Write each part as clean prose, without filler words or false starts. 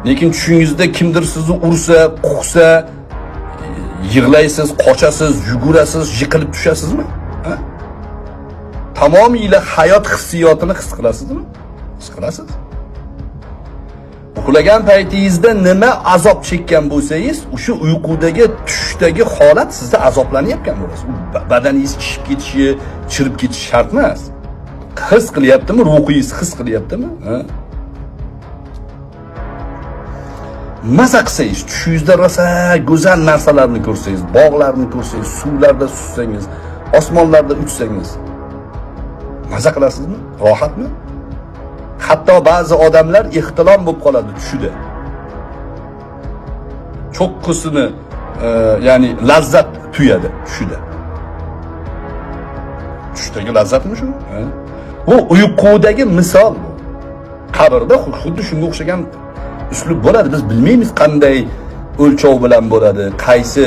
Lekin tushingizda kimdir sizni ursa, quhsa, yig'laysiz, qochasiz, yugurasiz, yiqilib tushasizmi? Ha? Tamomila hayot hissiyotini his qilasizmi? His qilasiz. Uxlagan paytingizda nima azob chekkan bo'lsangiz, o'sha uyqudagi, tushdagi holat sizda azoblanayotgan bo'lasiz. U badaningiz shishib ketishi, chirib ketishi shart emas. His qilyaptimi, ruhingiz his qilyaptimi? Ha? Maza qilsangiz, tushingizda rosa go'zal narsalarni ko'rsangiz, bog'larni ko'rsangiz, suvlarda suzsangiz, osmonlarda uchsangiz, maza qilasizmi? Rohatmi? Hatto ba'zi odamlar ehtilom bo'lib qoladi tushida. Cho'qqisini, ya'ni lazzat tuyadi tushida. Tushdagi lazzatmi shu? Ha? Bu uyqudagi misol bu. Qabrda xuddi shunga o'xshagan uslub bo'ladi. Biz bilmaymiz qanday o'lchov bilan bo'ladi, qaysi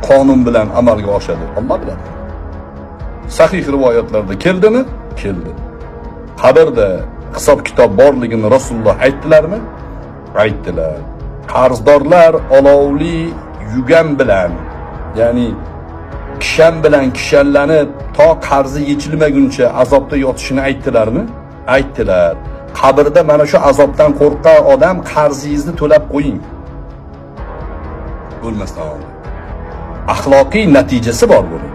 qonun bilan amalga oshadi. Alloh biladi. Sahih rivoyatlarda keldimi? Keldi. Qabrda hisob kitob borligini Rasululloh aytdilarmi? Aytdilar. Qarzdorlar olovli yugan bilan, ya'ni kishan bilan kishanlanib to qarzi yechilmaguncha azobda yotishini aytdilarmi? Aytdilar. Qabrda mana shu azobdan qo'rqqan odam qarzingizni to'lab qo'ying. O'lmasdan oldin. Axloqiy natijasi bor buning.